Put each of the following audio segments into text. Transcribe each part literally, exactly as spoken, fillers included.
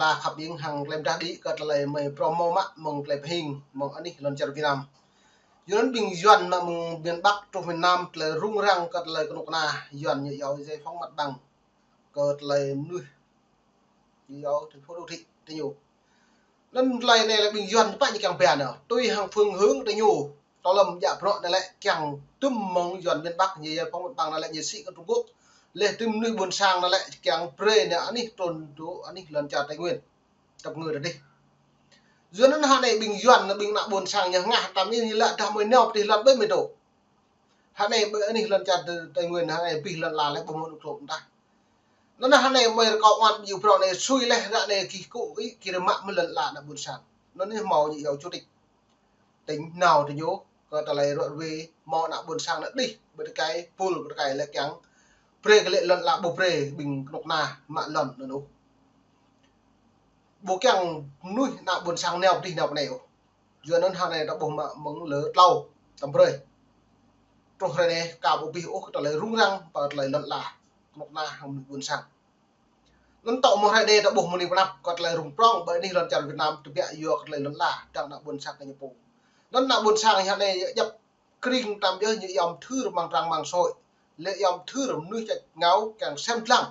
ta khăp ƀing hăng klem dah đĭ kơ tơlơi mơi promo mă mơ̆ng tơlơi pơhing mơ̆ng anih lŏn čar Việt Nam. Yua anŭn ƀing Yuan mă mơ̆ng miền Bắc truh miền Nam tơlơi rŭng răng kơ tơlơi kơnuk kơna Yuan ñu iâu giải phóng mặt bằng kơ tơlơi mơnuih ñu iâu thành phố đô thị tơ ñu. Anŭn tơlơi anai lĕ ƀing Yuan pă ñu kiăng ba nao. Tui hăng phương hướng tơ ñu. Tơlơi mơ̆ng djă bruă anai lĕ kiăng tŭm mơ̆ng Yuan miền Bắc ñu giải phóng mặt bằng anai lĕ ñu sĭ kơ Trung Quốc. Leh tŭm mơnuih ƀôn sang anai lĕ kiăng brơi nao anih trŭn dŏ anih lŏn čar Tây Nguyên. Tơpă ngơ tơ dih. Yua anŭn hơnai ƀing Yuan, ƀing ană ƀôn sang ñu ngă tăm ñu lăi dah mơi nao pơ dih lŏn ƀơi mơi dŏ. Hơnai ƀơi anih lŏn čar Tây Nguyên, hơnai pơ dih lŏn ala lĕ ƀu hmâo anŭn klŏk tah. Anŭn hơnai mơi rơkâo oan ƀu prŏng anai sui leh ră anai kih kŭ ih kir mă mơ̆ lŏn ala ană ƀôn sang. Anŭn anai hmâo ñu iâu chủ tịch tỉnh nao tơ ñu kơ tơlơi ruă ruê hmâo ană ƀôn sang anŭn đih ƀơi tơkai pul ƀơi tơkai lĕ kiăng brơi kơ lĕ lŏn ala ƀu brơi ƀing kơnuk kơna mă lŏn anŭn ôh. Ƀu kiăng mơnuih ană ƀôn sang nao pơ dih nao pơ anai ôh. Yua anŭn hơnai ta ƀuh mă mơ̆ng lơ tlâo tăm brơi. Truh hrơi anai ka ƀu ƀuh ôh kơ tơlơi rŭng răng pơ tơlơi lŏn ala kơnuk kơna hăng mơnuih ƀôn sang. Anŭn tŏ mơ̆ng hrơi anai ta ƀuh mơ̆ng anai pơ anăp kơ tơlơi rŭng prŏng ƀơi anih lŏn čar Việt Nam tơbiă yua kơ tơlơi lŏn ala dăng ană ƀôn sang kơ ñu pô. Anŭn ană ƀôn sang hơnai djăp kring tăm yơh ñu iâu mơthưr amăng trang mạng xã hội. Lĕ iâu mơthưr mơnuih čăt ngao kiăng sem lăng.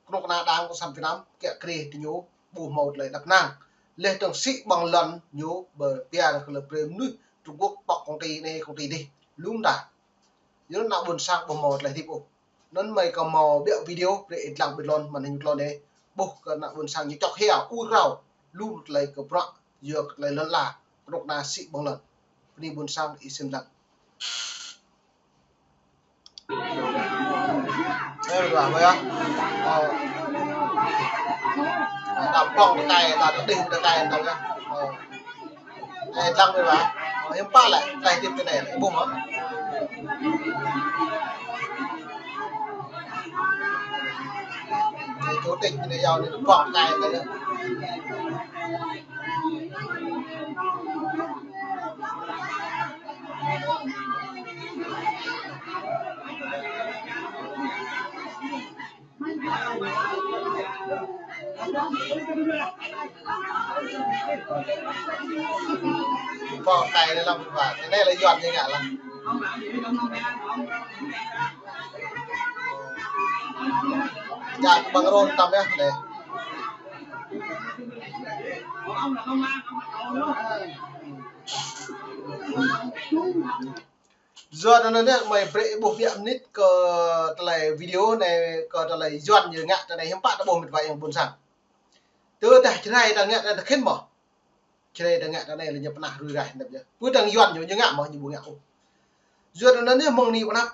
Kơnuk kơna Đảng Cộng sản Việt Nam kiăng krê tơ ñu ƀu hmâo tơlơi đăp năng. Leh dơ̆ng sĭ ƀơ̆ng lŏn ñu ƀơi pia kơ lĕ brơi mơnuih Trung Quốc pŏk công ty anai công ty dih. Lŭm ta. Yua anŭn ană ƀôn sang ƀu hmâo tơlơi hơdip ôh. Anŭn mơi kâo hmâo biă video brơi ih lăng ƀơi lŏn màn hình tlôn anai. Ƀuh kơ ană ƀôn sang ñu čŏk hia ur krao. Lŭm tơlơi kơ bruă yua kơ tơlơi lŏn ala kơnuk kơna sĭ ƀơ̆ng lŏn. Bơni ƀôn sang ih sem lăng. Ơ, ƀuh ƀuh yơh. Ơ. Đa ƀơ̆ng tơkai, đa tơdih tơkai tơl yơh. Ơ. Ơ, lăng ƀuh ƀuh. Ơ, hiư̆m pă lĕ, tơlơi hơdip tơ anai, ƀuh mơ̆. Ơ, chủ tịch anai iâu anai ƀơ̆ng tơkai tơl yơh. Ƀơ̆ng tơkai anai lăm ƀuh ƀuh. Anai lĕ Yuan ñu ngă lăm. Djă ƀơ̆ng rôn tăm yơh anai. Yua anŭn anai mơi brơi ƀuh biă mơnit kơ tơlơi video anai kơ tơlơi Yuan ñu ngă tơ anai hiư̆m pă ta ƀuh mĕt wa ayŏng ƀôn sang. Tơdah Jrai ta ngă ta khĭn mơ̆. Jrai ta ngă tơ anai lĕ ñu pơnah rui raih anăp yơh. Pơ dăng Yuan ñu ñu ngă mơ̆ ñu ƀu ngă ôh. Yua anŭn anai mơ̆ng anai pơ anăp.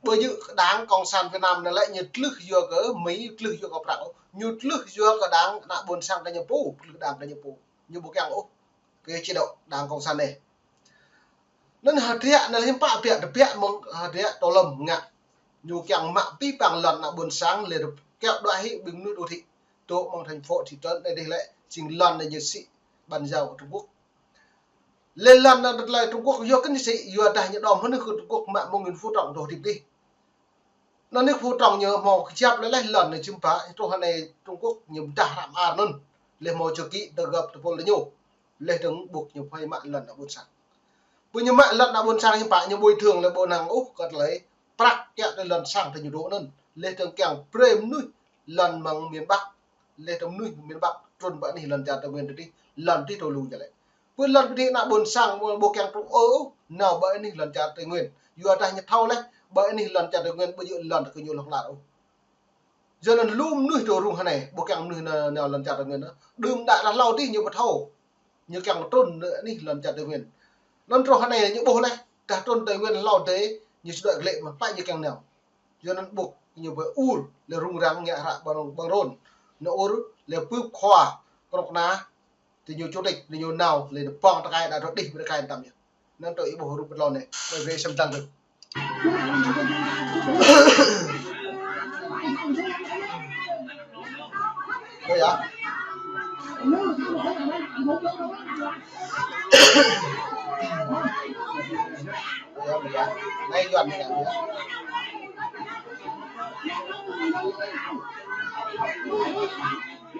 Ƀơi yơh kơ Đảng Cộng sản Việt Nam anai lĕ ñu tlưh yua kơ Mi, tlưh yua kơ Prăng ôh. Ñu tlưh yua kơ Đảng ană ƀôn sang ta ñu pô, tlưh Đảng ta ñu pô. Ñu ƀu kiăng ôh. Kơ chế độ Đảng Cộng sản anai. Anŭn hơdră anai lĕ hiư̆m pă biă tơbiă mơ̆ng hơdră tơlơi ngă. Ñu kiăng mă pĭ păng lŏn ană ƀôn sang lĕ kiaŏ đuaĭ hĭ ƀing mơnuih đô thị. Tŏ mơ̆ng thành phố thị trấn anai dih lĕ jing lŏn anai ñu sĭ bàn giao kơ Trung Quốc. Lĕ lŏn anai tơlơi Trung Quốc yua kơ ñu sĭ, yua dah ñu đom hơnưh kơ Trung Quốc mă mơ̆ng Nguyễn Phú Trọng dŏ hơdip dih. Anŭn Nguyễn Phú Trọng ñu hmâo kơjăp lĕ leh lŏn anai jum ba, truh anai Trung Quốc ñu pơdah hrăm ar anŭn. Leh hmâo čơkĭ tơgăp tơpul tơ ñu. Leh dơ̆ng ƀuh ñu phơi mă lŏn ană ƀôn sang. Pơ ñu mă lŏn ană ƀôn sang hiư̆m pă ñu bồi thường lĕ ƀu năng ôh kơ tơlơi prăk kiaŏ tơlơi lŏn sang tơ ñu dŏ anŭn. Leh dơ̆ng kiăng brơi mơnuih lŏn mơ̆ng miền Bắc. Leh dơ̆ng mơnuih miền Bắc trŭn ƀơi anih lŏn čar Tây Nguyên tơ dih, lŏn dih tơlơi lu jă lĕ. Pơ lŏn pơ dih ană ƀôn sang ƀu kiăng truh ôh, nao ƀơi anih lŏn čar Tây Nguyên. Yua dah ñu thâo leh, ƀơi anih lŏn čar Tây Nguyên ƀu djơ̆ lŏn kơ ñu lŏk lar ôh. Yua anŭn lu mơnuih tơ rŭng hơnai, ƀu kiăng mơnuih nao, nao lŏn čar Tây Nguyên ôh. Đưm đă dah hlâo dih ñu ƀu thâo. Ñu kiăng trŭn anih lŏn čar Tây Nguyên. Anŭn truh hơnai ñu ƀuh leh, dah trŭn Tây Nguyên hlâo dih, ñu sĭ đuaĭ glĕ mơ̆, pă ñu kiăng nao. Yua anŭn ƀuh ñu ƀơi ur, lĕ rŭng răng ngă hră ƀơ̆ng, ƀơ̆ng rôn. Ñu ur, lĕ pưp khua, krŏk na, tơ ñu chủ tịch, tơ ñu nao, lĕ ñu ƀơ̆ng tơkai đa rŏ đih ƀơi tơkai tăm yơh. Anŭn tơ ih ƀuh rup ƀơi tlôn anai, ƀơi brơi sem lăng tơ. Ơ yơh. Ơ yơh, ơ yơh. Anai Yuan anai yơh.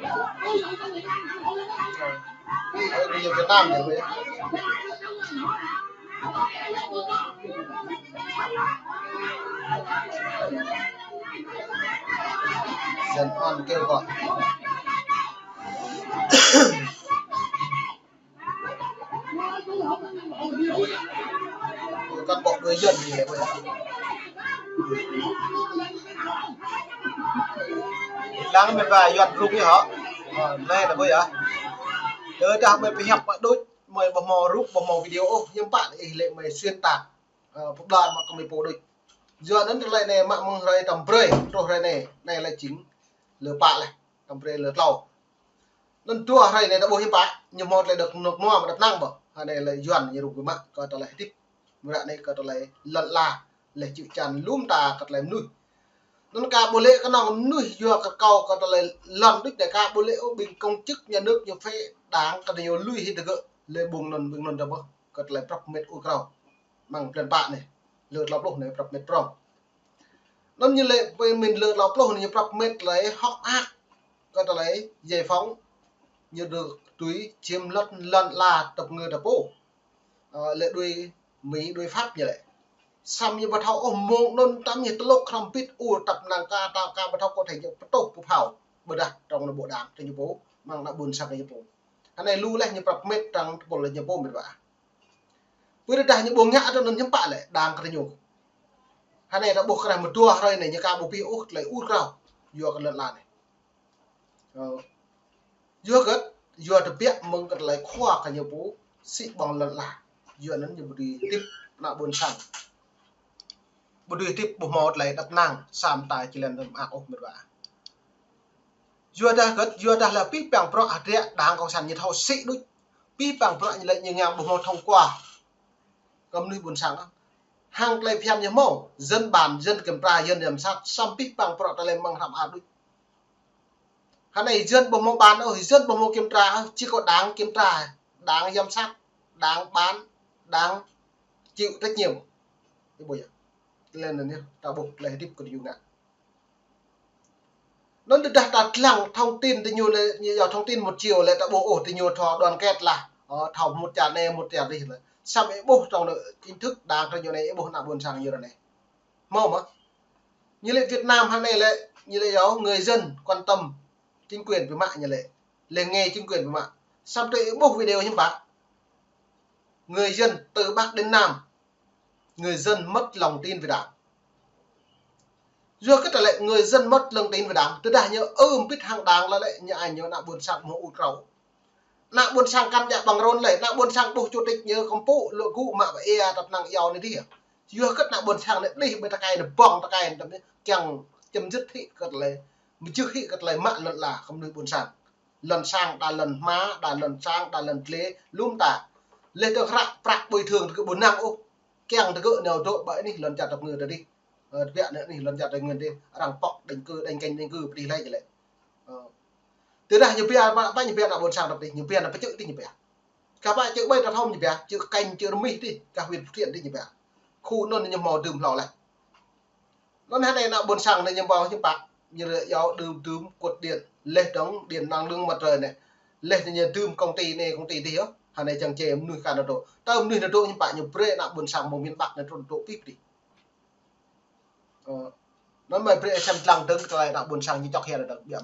Ơ, người Việt Nam này, dân an kêu gọi. Cán bộ đuổi dân thì vậy. Lăng mệt và yuan rung đi hả? Ờ, lê là bây giờ. Đỡ đa mệt bị hiệp mà đôi, mày bấm màu rút, bấm màu video, hiệp bạn thì lệ mày xuyên tạc. Ơ, pơblang mă kơ mơi pô đôč. Yua anŭn tơlơi anai mă mơ̆ng hrơi tăm brơi, truh hrơi anai, anai lĕ jing lơ pă leh, tăm brơi lơ tlâo. Anŭn dua hrơi anai ta ƀuh hiư̆m pă, ñu hmâo tơlơi dŏ rơnŭk rơnua mă dŏ pơnăng ƀơh. Anai lĕ yuan ñu rŭng biă mă kơ tơlơi hơdip. Mơ̆ng ră anai kơ tơlơi lŏn ala, lĕ čư̆ čan lŏm ta kơ tơlơi mơnuih. Anŭn ka ƀu lĕ kơnơ̆ng mơnuih yua kơ kâo kơ tơlơi lŏn đôč anai ka ƀu lĕ ôh ƀing công chức nhà nước ñu phê đảng kơ ñu lui hĭ tơgơ̆ lĕ ƀing anŭn ƀing anŭn ta ƀơh. Kơ tơlơi prăp mĕt ur krao. Mơ̆ng blan pă anai. Lơ tlâo pluh anai prăp mĕt prŏng. Anŭn ñu lĕ pơmĭn lơ tlâo pluh anai ñu prăp mĕt tơlơi hŏk mơak. Kơ tơlơi giải phóng. Ñu dŏ tui čim lŏn lŏn ala tơpơngư ta pô. Ơ, lĕ đuaĭ Mi đuaĭ Pháp ñu lĕ. Samơ̆ ñu ƀu thâo ôh mơ̆ng anŭn tăm ñu tơlŏk hrŏm bĭt ur tăp năng ka tao ka ƀu thâo kơ thê ñu pơtô pơphao. Ƀơdah trong anai ƀu đảng tơ ñu pô, mơ̆ng ană ƀôn sang ñu pô. Anai lu leh ñu prăp mĕt trăng tơpul ñu pô mĕt wa. Pơrơđah ñu ƀu ngă tơ anŭn hiư̆m pă lĕ, đảng kơ ñu. Anai ta ƀuh kơ rah mơdua hrơi anai ñu ka ƀu pĭ ôh tơlơi ur krao. Yua kơ lŏn ala anai. Ơ. Yua kơ, yua tơbiă mơ̆ng kơ tơlơi khua kơ ñu pô, sĭ ƀơ̆ng lŏn ala. Yua anŭn ñu ƀu dưi hơdip ană ƀôn sang. Ƀu dưi hơdip ƀu hmâo tơlơi dŏ pơnăng, samơ̆ ta či lĕ anŭn mơak ôh mĕt wa. Yua dah kơ, yua dah lĕ pĭ păng bruă hơdră đảng cộng sản ñu thâo sĭ đôč. Pĭ păng bruă ñu lĕ ñu ngă ƀu hmâo thông qua. Kơ mơnuih ƀôn sang. Hăng tơlơi phiăn ñu hmâo, dân bàn, dân kiểm tra, dân giám sát, samơ̆ pĭ păng bruă tơlơi mơ̆ng hrăm a đôč. Hơnai dân ƀu hmâo bàn ôh, dân ƀu hmâo kiểm tra ôh, chỉ có đảng kiểm tra, đảng giám sát, đảng bàn, đảng chịu trách nhiệm. Ih ƀuh yơh. Tơlơi anŭn yơh, ta ƀuh tơlơi hơdip kơ ñu ngă. Anŭn tơdah ta lăng thông tin tơ ñu lĕ, ñu yua thông tin một chiều lĕ ta ƀuh ôh tơ ñu thâo đoàn kết lah. Ơ, thâo một čar anai, một čar adih lah. Samơ̆ ih ƀuh trong anai chính thức đảng tơ ñu anai, ih ƀuh ană ƀôn sang ñu ră anai. Hmâo mơ̆? Ñu lĕ Việt Nam hơnai lĕ, ñu lĕ yua người dân quan tâm chính quyền biă mă ñu lĕ. Lĕ nghe chính quyền biă mă. Samơ̆ tơ ih ƀuh video hiư̆m pă. Người dân từ Bắc đến Nam. Người dân mất lòng tin về đảng. Yua kơ tơlơi người dân mất lòng tin về đảng. Tơdah ñu ưm bĭt hăng đảng lah lĕ ñu ai ñu ană ƀôn sang hmâo ur krao. Ană ƀôn sang kăn djă ƀơ̆ng rôn lĕ, ană ƀôn sang ƀuh chủ tịch ñu kơmpŭ, lŏ gŭ mă ƀă ia tăp năng iâu anai dih. Yua kơ ană ƀôn sang anai đih ƀơi tơkai anai ƀơ̆ng tơkai anai tơm anai kiăng chấm dứt hĭ kơ tơlơi, mơjưh hĭ kơ tơlơi mă lŏn ala kơ mơnuih ƀôn sang. Lŏn sang, đa lŏn hma, đa lŏn sang, đa lŏn tlê, lŏm ta. Lĕ tơ hră prăk bồi thường tơ kơ ƀu năng ôh. Kiăng tơ kơ nao dŏ ƀơi anih lŏn čar tơpơngư tơ dih. Ơ, tơbiă anai anih lŏn čar Tây Nguyên dih, arăng pŏk định cư, định canh định cư pơ dih lĕ čơ lĕ. Ơ. Tơdah ñu pia, pă, pă ñu pia ană ƀôn sang tơ dih, ñu pia ană pơčơ̆ dih ñu pia. Kah pă čơ̆ ƀai ta thâo ñu pia, čơ̆ kanh, čơ̆ rơmih dih, kah huyện Phú Thiện dih ñu pia. Khu anŭn ñu hmâo dưm hlâo leh. Anŭn hơnai ană ƀôn sang anai ñu ƀơ̆ng hiư̆m pă, ñu lĕ yua dưm, dưm cột điện, leh dơ̆ng điện năng lượng mặt trời anai. Leh ñu dưm công ty anai, công ty dih yơh. Hơnai čang čê mơnuih kăn dŏ. Tơ mơnuih dŏ hiư̆m pă ñu brơi ană ƀôn sang mơ̆ng miền Bắc anai trŭn dŏ pĭ pĭ. Ơ, anŭn mơi brơi sem lăng dơ̆ng tơlơi ană ƀôn sang ñu čŏk hia dơ̆ng biă.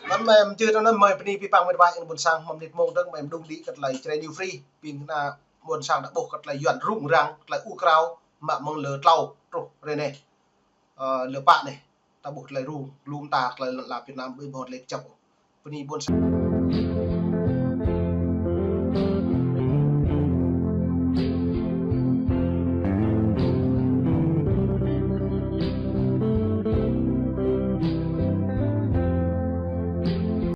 Anŭn mơi mơjưh anŭn mơi bơni pĭ păng mĕt wa ƀôn sang hmâo mơnit mông dơ̆ng mơi mơđung đĭ kơ tơlơi Jrai New Free. Ƀing ană ƀôn sang ta ƀuh kơ tơlơi yuan rŭng răng, tơlơi ur krao, mă mơ̆ng lơ tlâo truh hrơi anai. Ơ, lơ pă anai. Ta ƀuh tơlơi rŭng, lŏm ta tơlơi lŏn ala Việt Nam ƀu hmâo tơlơi kơjăp ôh. Bơni ƀôn sang.